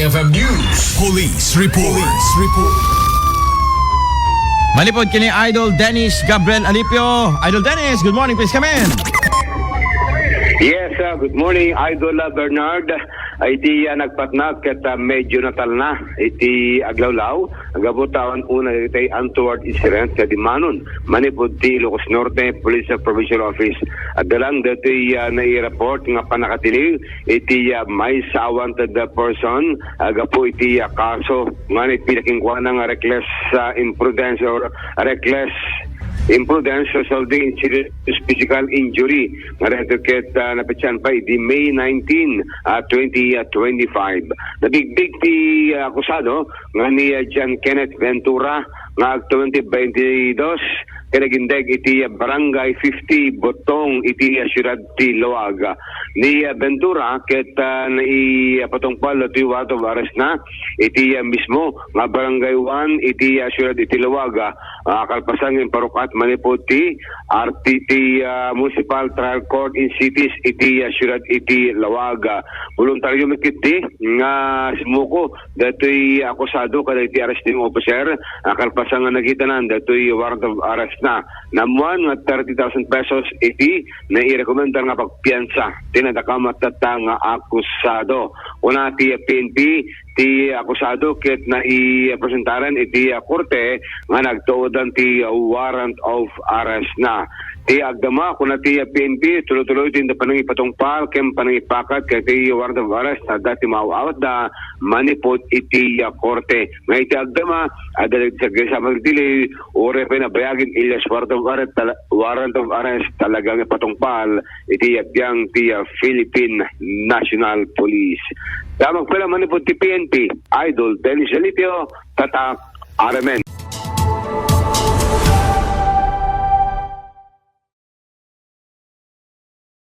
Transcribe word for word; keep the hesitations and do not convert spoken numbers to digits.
F M News. Police Report. Police Report. Manipod kini Idol Dennis Gabriel Alipio. Idol Dennis, good morning. Please come in. Yes, uh, good morning, Idol, uh, Bernard. Iti, uh, nagpatnag ket, uh, medyo natalna iti aglawlaw. Gapu ta una iti untoward incident nga dimmanon manipud ti Ilocos Norte Police Provincial Office. Adda lang daytoy, ah, naireport nga pannakatiliw iti, ah, maysa a wanted person, ah, gapu iti, ah, kaso nga nagpida kenkuana nga reckless, ah, imprudence or reckless imprudence resulting in serious physical injury. Nga daytoy ket, ah, napetsaen pay idi May nineteen, ah, twenty twenty-five. Nabigbig ti, ah, akusado nga ni, ah, John Kenneth Ventura nga ag twenty twenty-two ket nagindeg iti, ah, Barangay fifty Botong iti, ah, siyudad ti Laoag. Ni, ah, Ventura ket, ah, naipatungpal ti warrant of arrest na iti, ah, mismo nga Barangay one iti, ah, siyudad iti Laoag. Ah, kalpasan nga imparuk-at manipud ti R T T, ah, Municipal Trial Court in Cities iti, ah, siyudad iti Laoag. Ah, voluntaryo met ketdi nga simmuko daytoy akusado kadagiti arresting officer, ah, kalpasan nga nagitanan daytoy warrant of arrest na. Naammuan nga thirty thousand pesos iti nairekomendar nga pagpiansa ti nadakamat tatta nga akusado. Kuna ti P N P, ti akusado ket naipresentaren iti, ah, korte nga nagtuodan ti warrant of arrest na. Ti agdama, kuna ti P N P, tuloy-tuloy ti panangipatungpal ken panangipakat ket ti warrant of arrest adda ti maaw-awatda manipud iti, ah, korte. Nga iti agdama, adda dagiti sagsagsamak iti dili, uray pay nabayagin alias warrant of arrest, tala-, warrant of arrest, talaga nga ipatungpal iti biang ti, ah, Philippine National Police. Damag pala manipud ti P N P, Idol Dennis Alipio, Tatak, R M N.